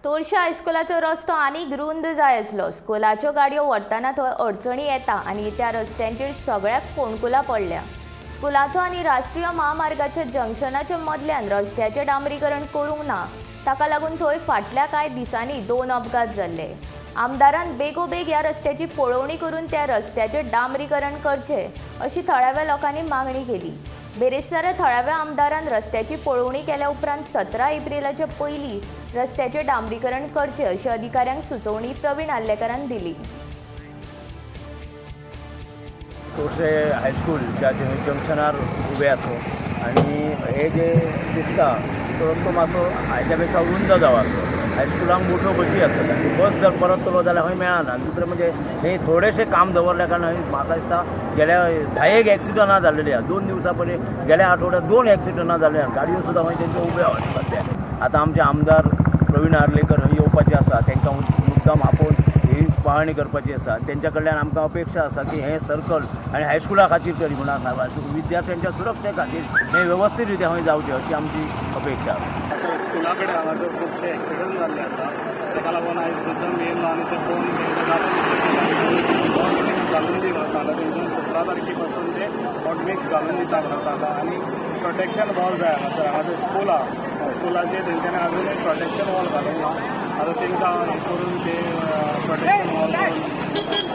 तोरशा हायस्कुलाचो रस्तो आनीक रुंद जाय आसलो. स्कुलाच्यो गाडयो व्हरतना थंय अडचणी येता आनी त्या रस्त्यांचेर सगळ्याक फोंडकुलां पडल्या. स्कुलाचो आनी राष्ट्रीय महामार्गाच्या जंक्शनाच्या मदल्यान रस्त्याचें डांबरीकरण करूंक ना. ताका लागून थंय फाटल्या कांय दिसांनी 2 अपघात जाल्ले. आमदारान बेगोबेग ह्या रस्त्याची पळोवणी करून त्या रस्त्याचें डांबरीकरण करचें अशी थळाव्या लोकांनी मागणी केली. बेरेस्तारा थळाव्या आमदारान रस्त्याची पळोवणी केल्या उपरांत 17 एप्रिलाच्या पयलीं रस्त्याचें डांबरीकरण करचें अशी अधिकाऱ्यांक सुचोवणी प्रवीण आर्लेकारान दिली. तोरशे हायस्कूलच्या जंक्शनार उबे आसा आनी हे जे दिसता तो रस्तो मातसो हाच्या पेक्षा रुंद जावो आसलो. हायस्कुलांक मोठ्यो बसी आसतात आनी बस जर परतलो जाल्यार खंय मेळना. आनी दुसरें म्हणजे हे थोडेशें काम दवरल्या कारणान म्हाका दिसता गेल्या 10 एक्सिडंटां जाल्लेली आसा. 2 दिवसां पयलीं गेल्या आठवड्यात 2 एक्सिडंटां जाल्ली आसा. गाडयो सुद्दां खंय तेंच्यो उब्यो आसा सद्या. आतां आमचे आमदार प्रवीण आर्लेकर हय येवपाचे आसा. तांकां मुद्दाम आपोवन ही पाहणी करपाची आसा. तेंच्या कडल्यान आमकां अपेक्षा आसा की हें सर्कल आनी हायस्कुला खातीर तरी म्हणून आसा, विद्यार्थ्यांच्या सुरक्षे खातीर हें वेवस्थीत रित्या खंय जावचें अशी आमची अपेक्षा आसा. आसा स्कुला कडेन हांगासर खुबशे एक्सिडंट जाल्ले आसा. ताका लागून आयज मुद्दम येयलो आनी ते पळोवन तेंकां हॉटमिक्स घालून दिलो सांगला. तेंच्यान 17 तारखे पासून ते हॉटमिक्स घालून दिता म्हणून सांगला. आनी प्रोटेक्शन वॉल जाय हांगासर. हांगासर स्कूल आहा, स्कुलाचेर तेंच्यांनी अजून एक प्रोटेक्शन वॉल घालूंक ना. आतां तेंकां हें करून ते प्रोटेक्शन वॉल करून